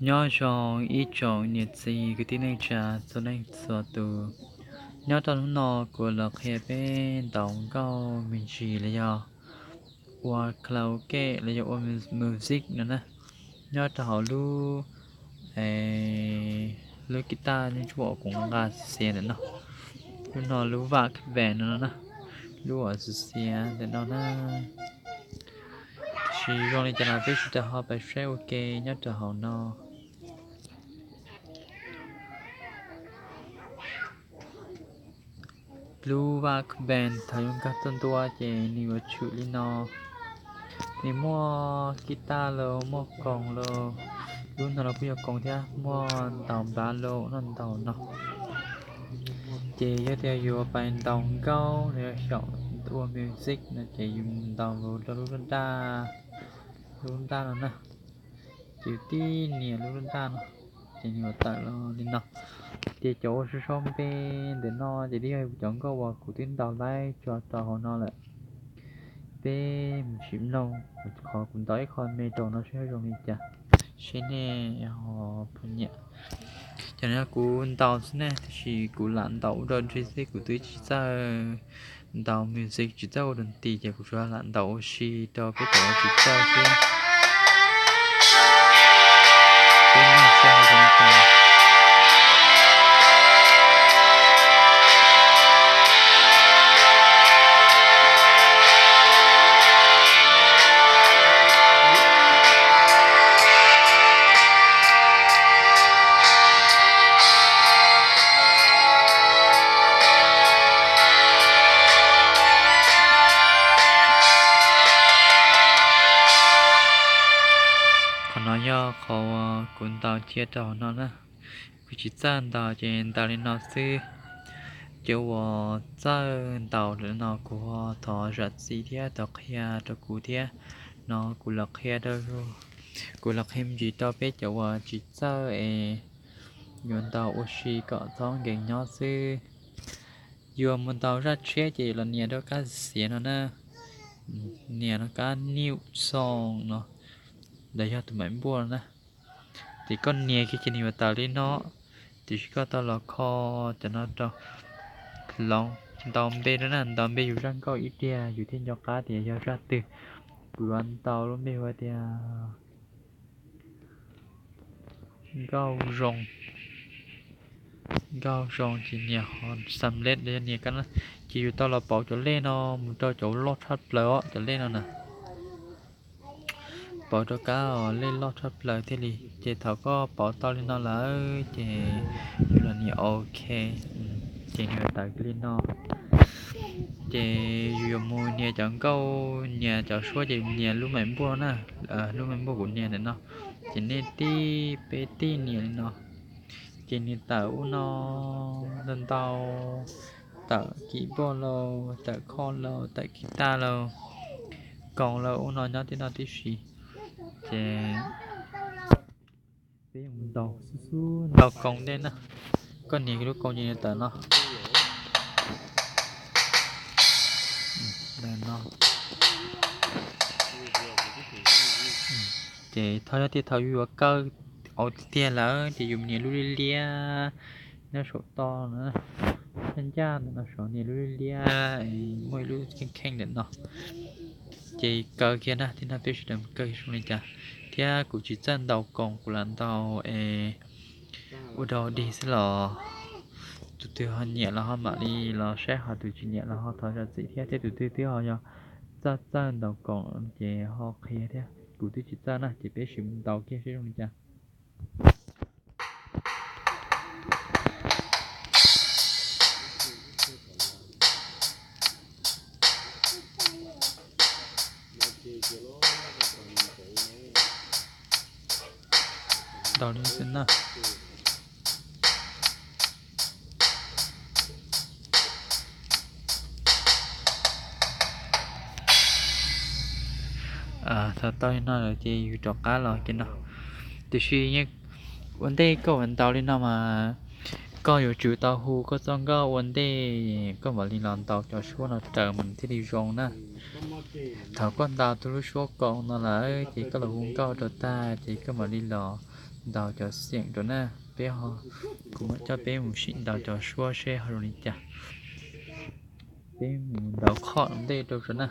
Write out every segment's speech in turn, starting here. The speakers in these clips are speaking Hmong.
Nyob zoo ib tsoom niam txiv kwv tij neej tsa txhua leej txhua tus. Nyob rau hnub no kuv los qhia peb ntaus nkauj me ntsis los yog ua karaoke los yog ua music no na. Nyob rau hauv lub, lub guitar nyuj tsuaj uas kuv nqa xiav ntawm no, lub no lub Vaj Kab Band no na, lub uas xiav xiav ntawm no na. Tiam sis zoo li cas los peb sawv daws ho pais saib ua ke nyob rau hauv no. Lub Vaj Kab Band thaum yuav nkag txoj ntua ces nws yuav tshwm li no. Nws muaj guitar los muaj koos los, lub no los kuj yog koos thiab, muaj ntaus npav los noj ntaus no. Ces yog tias yus pais ntaus nkauj los yog xyaum ua music no ces yus mus ntaus rau lub daj, lub daj no na. Ces yus tib nias lub daj no, ces nws yuav tawm los li no. Ces cov uas sau sau npe ntawm no ces twb yog cov nkauj uas kuv twb ntaus laib tso rau hauv no lawm. Peb mus sim mloog qhov kuv ntaus ib qho me rau no seb zoo li cas, seb nej ho puas nyiam. Cov no kuv ntaus xwb ne, tiam sis kuv lam ntaus ua dog dig xwb, kuv twb tsis txawj ntaus music, tsis txawj ua dog dig, ces kuv tsuas lam ntaus ua si rau peb cov uas tsis txawj xwb. Peb mloog seb zoo li cas. Qhov no yog qhov uas kuv ntaus cia rau hauv no na. Kuv tsis txawj ntaus ces ntaus li no xwb. Cov uas txawj ntaus lawm no kuv ho thov zam txim thiab thov qhia rau kuv thiab. No kuv los qhia rau, kuv los qhia me ntsis rau peb cov uas tsis txawj es yuav ntaus ua si kom txhob nkees nyob xwb. Yuav mus ntaus zaj tshiab ces los nias rau kab xiav no na, nias rau kab new song no, los yog tus maim npuaj no na. Ces koj nias kiag ces nws yuav tawm li no, tiam sis koj tau los kho cov no rau hloov, ntaus npe rau na, ntaus npe yus zaj nkauj ib pliag yus thiaj nco qab tias yog zaj twg. Kuv yuav ntaus lub npe hu tias Nkauj Zoo. Nkauj Zoo ces nias qhov xam lej los yog nias kab na, ces yus tau los pauv cov lej no mus rau cov loj tshaj plaws os, cov lej no na. Pauv rau kab lej loj tshaj plaws thiaj li, ces thaum koj pauv tau li no lawm ces yus los nias ok, ces nws yuav tawm li no. Ces yus yuav mus nias cov nkauj, nias cov suab ces nias lub maim npuaj na, lub maim npuaj kuv nias ntawm no, ces nej tib peb tib nias li no, ces nws tawm ub no ntau ntau, tawm keyboard lauj, tawm chord lauj, tawm guitar lauj, koos lauj, ub no nyob tib no tib si. Ces peb yuav mus ntaus xub xub ntaus koos ntej na. Koj nias lub koos ces nws tawm no. Ces thaum yog tias thaum yus yuav kaw tiag tiag lawm ces yus nias lub liab liab nyob saum toj no, ncaj ncaj ntawm no saud nias lub liab liab, muaj ib lub kheej kheej ntawm no. Ces kaw kiag na, thiab no peb sawv daws kaw zoo li cas. Thiab kuv tsis txawj ntaus koos, kuv lam ntaus es ua dog dig xwb los tus twg ho nyiam los ho mam li los saib, ho tus tsis nyiam los ho thov zam txim thiab. Thiab tus twg twb ho yog txawj txawj ntaus koos ces ho qhia thiab. Kuv twb tsis txawj na, ces peb sim mus ntaus kiag seb zoo li cas. Ntaus li xwb na. Thaum tau li no lawm ces yus rov qab los kiag no. Tiam sis ua ntej koj ntaus li no mas Koj yuav tsum tau hu koj txoj nkauj ua ntej, koj mam li los ntaus cov suab no raws mas thiaj li zoo na. Thaum koj ntaus tau lub suab kaus no lawm ces koj los hu nkauj rau tag ces koj mam li los ntaus cov xiam rau na. Peb ho, kuv mam coj peb mus sim ntaus cov suab seb ho zoo li cas. Peb mus ntaus khoj ntej rau saum na.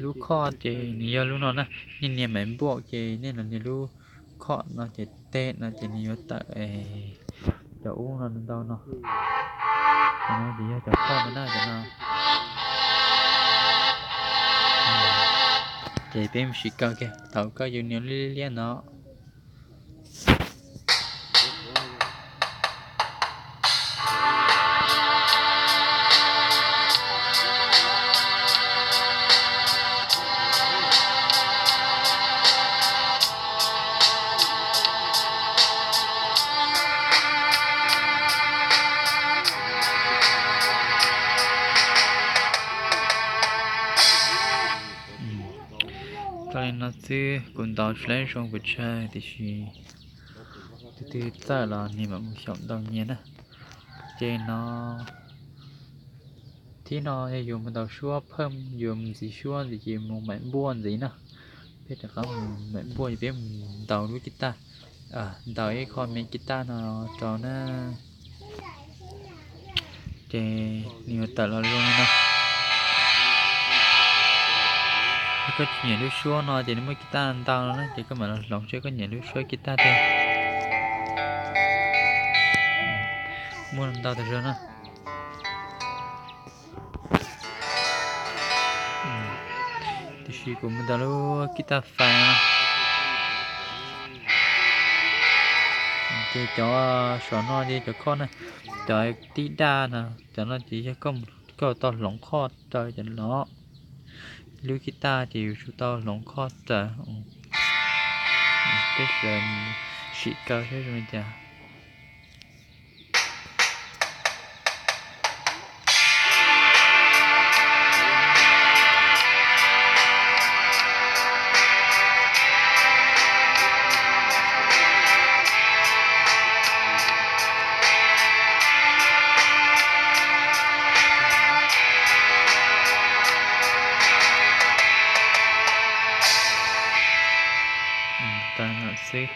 Lub khoj ces nws yog lub no na, nej nias maiv npuaj ces nej los nias lub khoj no ces teg no ces nws yuav tawm cov ub no ntau no. Cov no ces yog cov khoj no na, cov no. Ces peb mus sim kaw kiag thaum koj yuav nias liab liab no. Tau li no xwb, kuv ntaus tsis zoo puas tsawg tiam sis tus twg txawj los nws mam mus xyaum ntau nyias na. Ces no thib no yog yuav mus ntaus suab phaj, yuav mus ntxiv suab ntxiv ces mus maim npuaj ntxiv na. Peb rov qab mus maim npuaj, peb mus ntaus lub kij taj, ntaus ib qho me kij taj no rau na. Ces nws yuav tawm los zoo li no. Yog koj tsis nyiam lub suab no ces nws muaj kij taj ntau no na, ces koj mam los hloov seb koj nyiam lub suab kij taj tiag. Muaj ntau tas zog na. Tiam sis kuv mus ntaus lub kij taj fais no. Ces cov saum no ces cov khoj na, cov tib daj no, cov no ces yog koj tau hloov khoj raws cov no. Lub kij taj ces yuav tsum tau hloov khoj raws. Peb sawv sim kaw seb zoo li cas. Tau no xwb.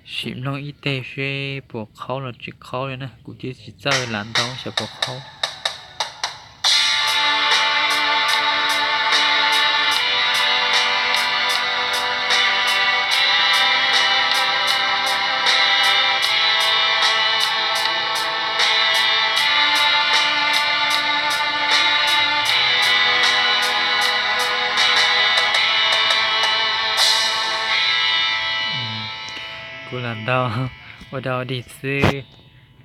Sim mloog ib teg seb puas qhaub los tsis qhaub li na, kuv twb tsis txawj lam ntaus xyov puas qhaub. Kuv lam ntaus ua dau dig xwb,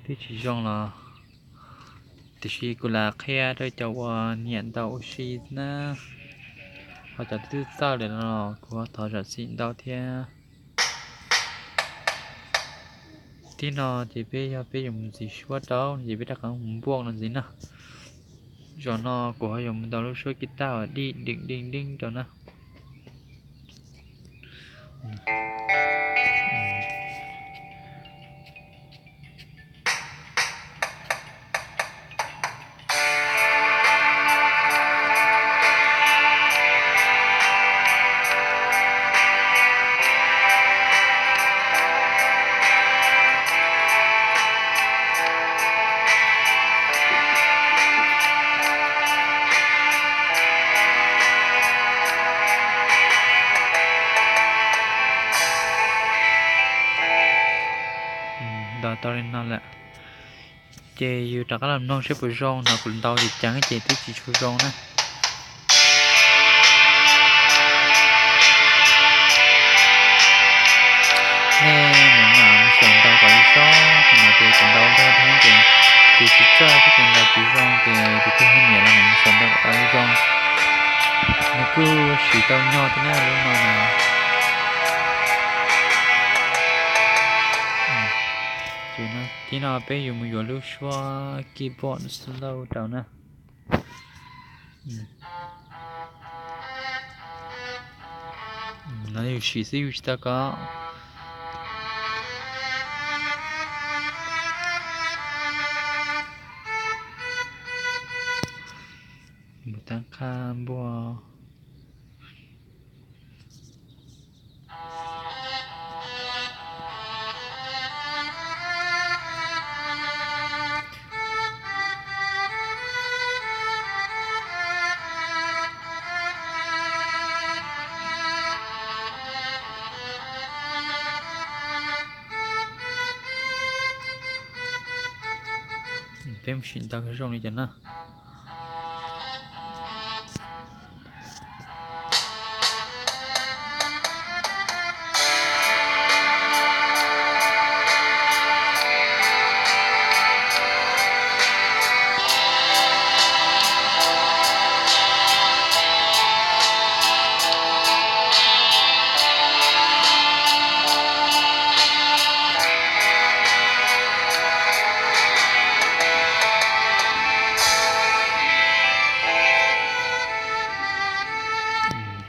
twb tsis zoo los, tiam sis kuv lam qhia rau cov uas nyiam ntaus ua si na, ho cov twb txawj lawm no los kuv ho thov zam txim ntau thiab. Thib no ces peb yog peb yuav mus ntxiv suab rau ces peb rov qab mus npuaj no ntxiv na. Zaum no kuv ho yuav mus ntaus lub suab kij taj uas dij deej deej deej rau na. Ntaus tau li no lawm, ces yus rov qab los mloog seb puas zoo, no kuv ntaus ceev ceev ces twb tsis tshua zoo na. Nej mus xyaum ntaus kom zoo, no ces kuv ntaus ntau ces tus tsis txawj thiab tus ntaus tsis zoo ces tus twg ho nyiam los mus xyaum ntaus kom tau zoo. Nws kuj siv tau nyog thiab na lub no na. Ces thib no peb yuav mus yuav lub suab keyboard slow rau na. No yus siv xwb yus tsis tau kov. Peb mus sim ntaus zoo li cas na.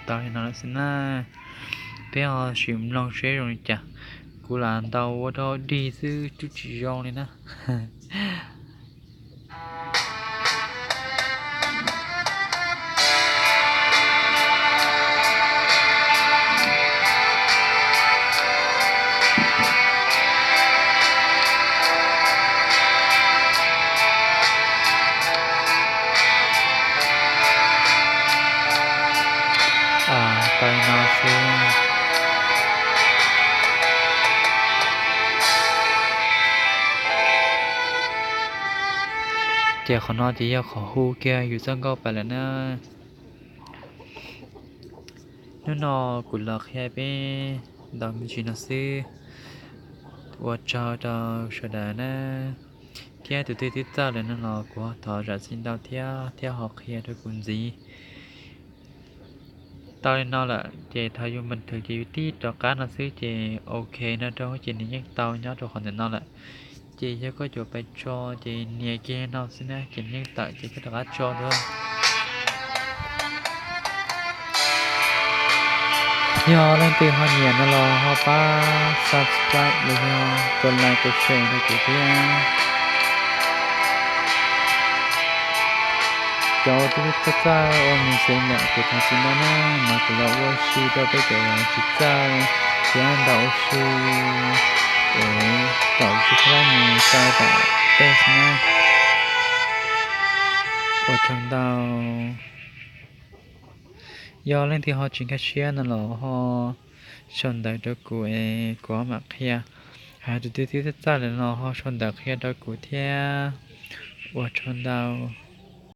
Tau li no lawm xwb na. Peb ho sim mloog seb zoo li cas. Kuv lam ntaus ua dog dig xwb twb tsis zoo li na. Tau li no xwb. Ces qhov no ces yog qhov hu kiag yus txoj nkauj pais lawm na. Hnub no kuv los qhia peb ntaus me ntsis no xwb. Ua tsaug rau sawv daws na. Thiab tus twg twb txawj lawm no los kuv ho thov zam txim ntau thiab, thiab ho qhia rau kuv ntxiv. Tau li no lawm ces thov yus npam thwm ces yus tib rov qab no xwb ces ok no rau ces nws yeej tau nyob rau qhov ntawm no lawm. Ces yog koj yuav pais tso ces nias kiag no xwb na ces nws yeej tawm ces koj rov qab tso dua. Yog leej twg ho nyiam no los ho pab subscribe los yog tus like tus share rau kuv thiab. Cov uas twb txawj ua music lawm kuv thov txim ntau na, mas kuv los ua si rau peb cov tsis txawj thiab ntaus ua si es kom tsis txhob mus tau tom tej xwb na. Ua tsaug ntau. Yog leej twg ho tsis nkag siab no los ho sau ntawv rau kuv es kuv mam qhia. Hos tus twg twb txawj lawm no ho sau ntawv qhia rau kuv thiab. Ua tsaug ntau.